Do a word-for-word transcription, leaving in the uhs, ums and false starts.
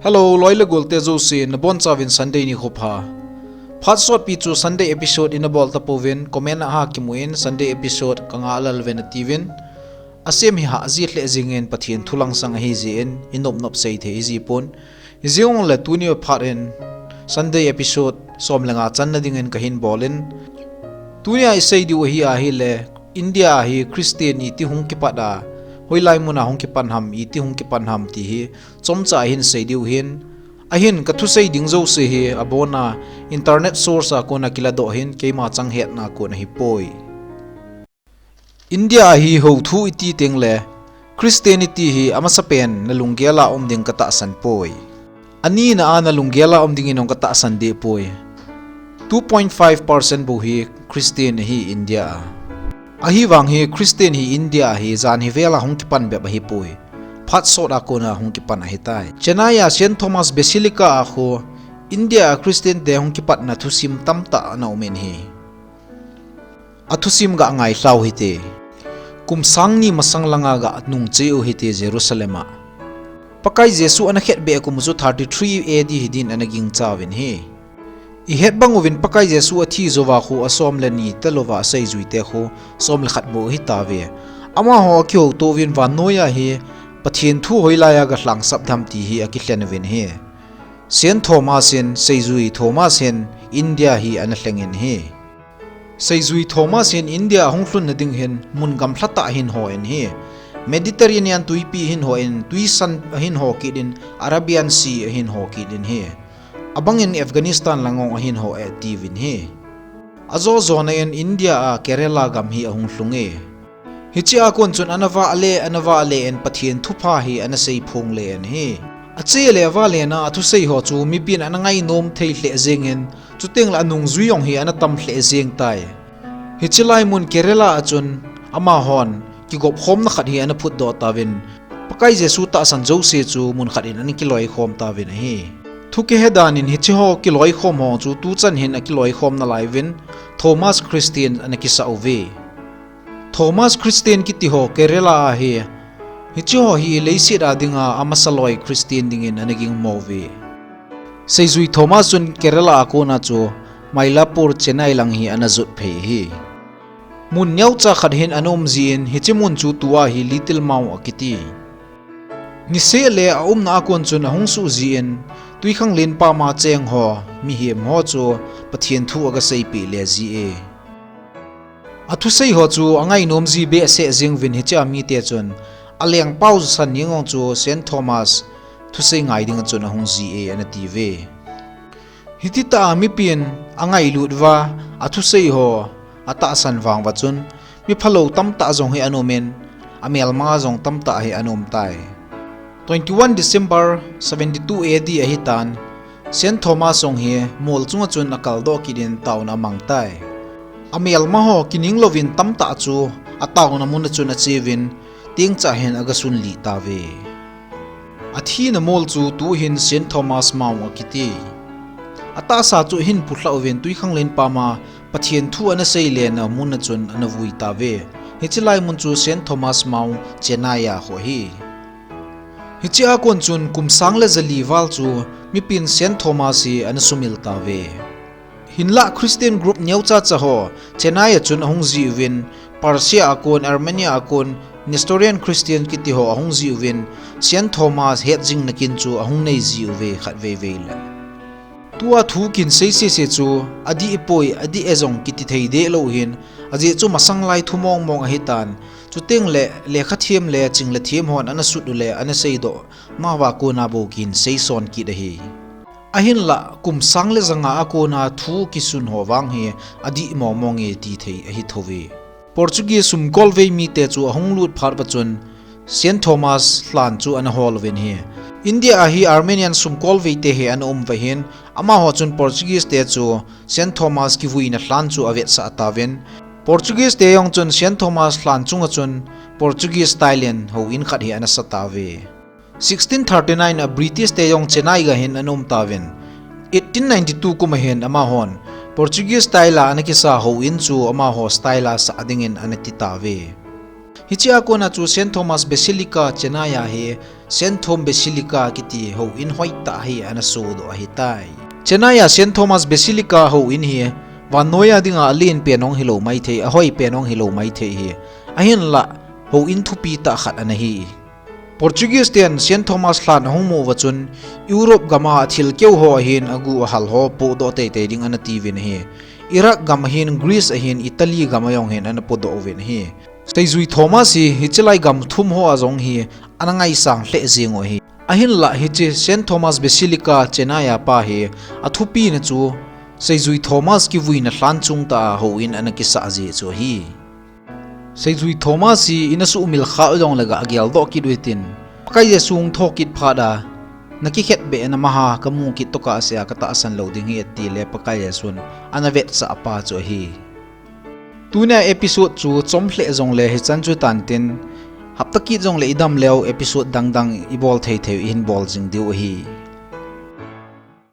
Hello, loi le golte jouse, nabonchauvin Sunday nikho pha. Phat sotpi chu Sunday episode ina bol tapouvin, comment a ha kimun Sunday episode kanga lal uvin atiuvin. Asem hi hahji lheh jingin Pathen thu langsang ahi jeh in, inop nop sei thei hiji pon. Hijeh jongle tuni phat in Sunday episode som le nga channa dingin kahin bolin. Tunia isei diu ahi ahile, India a hi Christian iti hung kipat a, hoilai muna hung kipan ham, iti hung kipan ham ti hi, chomcha ahin sei diu hin. Ahin kathusei ding jouse hi abona internet source a kona kiladoh hin, keima chang hetna kon ahipoi. India a hi houthu iti tengle, Christianity hi amasapen nalunggel a um ding katahsan poi. Anina a nalunggel a um dingin jong katahsan deh poi. Two point five percent bou hi Christian ahi India a. Ahivang hi Christian hi India a hi jan hivel a hung kipan bep ahipoi. Phat sot a kona hung kipan ahitai. Chennai a Saint Thomas Basilica a khu India a Christian te hung kipatna thusim tamtah ana umin ahi. Athusim ga ngailhau hite. Kum sang ni masang langa ga nungcheu hite Jerusalem a. Pakai Jesu ana khetbeh kum chu thirty-three A D hidin ana gingchauvin ahi. Ihet bang uvin Pakai Jesu athi jouva khu asom le ni talouva aseijuite khu som le khat bou ahitauve. Amaho akihoutouvin vannoiya hi Pathen thu hoilaiya ga lhangsap dem ti hi akilhen uvin ahi. Saint Thomas in, seijui Thomas hin India hi ana lhengin ahi. Seijui Thomas hin India ahung lhunna ding hin mun gamlha tah ahin hon ahi. Mediterranean tuipi ahin hon, twisan ahin ho kit in, Arabian Sea ahin ho kit in ahi. Abangin Afghanistan lang jong ahin ho e tiuvin ahi. Ajo jona in India a Kerala gam hi ahung lhunge. Hichea kon chun ana vahle, ana vahle in Pathen thupha hi ana seiphongle in ahi. Achele avalhena athusei ho chu mipin ana ngainom thei lheh jengin, chutengle anungjui jong hi ana tam lheh jengtai. Hiche lai mun Kerala a chun amahon kigopkhomna khat hi ana phutdoh tauvin, Pakai Jesu tahsan jouse chu mun khat in ana kiloikhom tauvin ahi. Thu kihe danin hicheho kiloikhom ho chu tuchan hin akiloikhom nalaiuvin, Thomas Christian ana kisah uve. Thomas Christian kitiho Kerala a hi, hicheho hi leiset a dinga amasaloi Christian dingin ana gingmo uve. Seijui Thomas chun Kerala a kona chu Mylapore, Chennai lang hi ana jotphei ahi. Mun neocha khat hin ana umjin, hiche mun chu tua hi Little Mount akiti. Niseh le aumna a kon chun ahung suhjin, twikhanglen pama chengho, mihem ho chu Pathen thu agaseipeh le jie. Athusei ho chu angainom ji behseh jenguvin hichea mite chun, alengpau Johnson Yang jong chu Saint Thomas thusei ngai dinga chun ahung jie anatiuve. Hititah a mipin angailut uva, athusei ho atahsan vanguva chun, miphalou tamtah jong hi ana umin, amelma jong tamtah hi ana umtai. Twenty-one December seventy-two A D ahitan, Saint Thomas jong hi mol chunga chun akaldoh kit in taona amangtai. Amelma ho kining louvin tamtah chu ataona muna chun acheuvin, tengcha hin agasunlih tauve. Athina mol chu tuhin Saint Thomas Mount akiti. Atahsa chu ahin phutlhah uvin twikhanglen pama Pathen thu ana seilena muna chun ana vui tauve. Hiche lai mun chu Saint Thomas Mount, Chennai a khu ahi. Hichea kon chun kum sang le jali val chu mipin Saint Thomas hi ana sumil tauve. Hinlah Christian group neochacha ho Chennai a chun ahung jiuvin, Persia a kon, Armenia a kon, Nestorian Christian kitiho ahung jiuvin, Saint Thomas hetjingna kin chu ahung neijiuve khatveivei le. Tua thu kihin sei sese chu, adih poi, adih e jong kiti thei dehlou hin, ajeh chu masanglai thu mongmong ahitan, chutengle lekhathem le chingle them hon ana sut ule ana seidoh nauva kona bou kihin seison kit ahi. Ahinlah kum sang le janga a kona thu kisun ho vang hi adih mongmonge ti thei ahithouve. Portuguese sumkolvei mite chu ahung lut phat uva chun Saint Thomas lhan chu ana hol uvin ahi. India a hi Armenian sumkolveite hi ana um uva ahin, amaho chun Portuguese te chu Saint Thomas kivuina lhan chu avetsah tauvin, Portuguese te jong chun Saint Thomas lhan chunga chun Portuguese style in houin khat hi ana sa tauve. Sixteen thirty-nine a British te jong Chennai ga hin ana um tauvin, eighteen ninety-two kum a hin amahon Portuguese style a ana kisa houin chu amaho style a sah dingin ana ti tauve. Hichea kona chu Saint Thomas Basilica Chennai a hi Saint Thom Basilica kiti houin hoitah hi ana sodoh ahitai. Chennai a Saint Thomas Basilica houin hi vannoiya dinga alen pen ong hilou maithei, ahoi pen ong hilou maithei hi. Ahinlah houin thupi tah khat ana hi. Portuguese ten Saint Thomas lhan ahung mu uva chun Europe gam a thil keu ho ahin agu ahal ho podoh teitei ding ana tiuvin ahi. Iraq gam ahin, Greece ahin, Italy gam a jong hin ana podoh uvin ahi. Seijui Thomas hi hichelai gam thum ho a jong hi ana ngaisang lheh jeng u ahi. Ahinlah hiche Saint Thomas Basilica Chennai a pa hi athupina chu Seijui Thomas kivuina lhan chung tah a houin ana kisah jeh chu ahi. Seijui Thomas hi ina sumil kha u jongle ga geldoh kit u hitin, Pakai Jesu hung thou kit phat a, na kikhetbeh na maha kamu kit tokah sea katahsan lou ding hi, atile Pakai Jesun ana vetsah pa chu ahi. Tunia episode chu chomlheh jongle hichan chu tantin, hapta kit jongle idam leu episode dangdang ibol thei thei u ihin bol jing diu ahi.